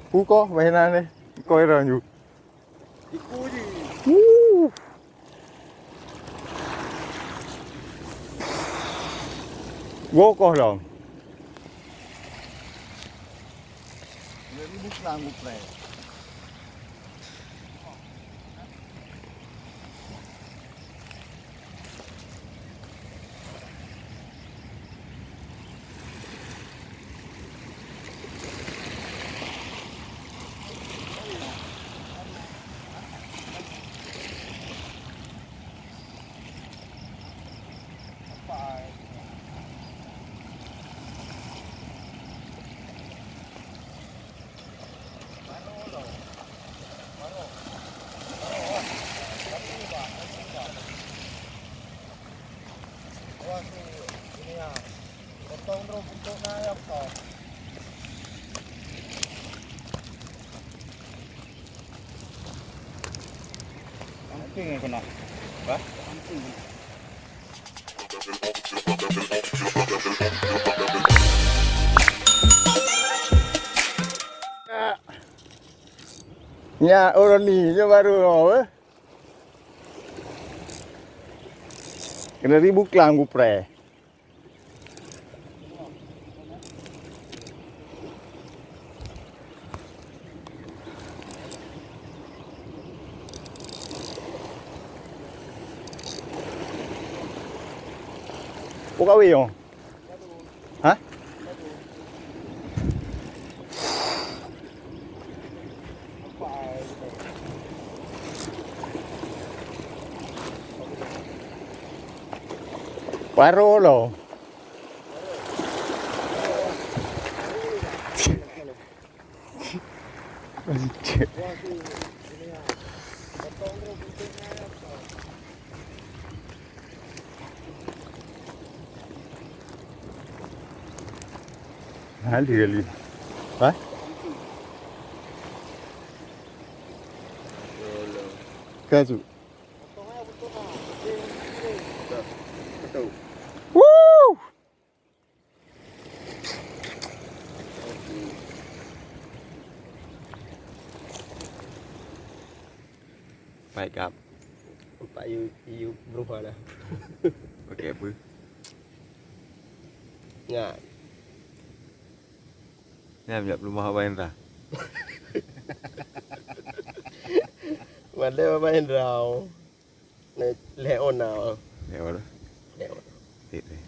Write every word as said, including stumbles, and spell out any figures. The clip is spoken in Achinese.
Uko, mainan ni. Uko ira ju. Wuh. Go koh dong. Amping kena. Bah? Amping. Nyak ureueng ni je baru, eh. Kena ribu klang gupreh. Buka wéh, oh. Ha? Paro lo. Hali kali. Ha? Kazu. Woo! Baik, Kak. Empat yu, yu bruh dah. Pakai apa? Ngat. Nyan jak rumah Abang Hendra. Mana Abang Hendra? Leh ona. Leh ona. Leh ona. Tik deh.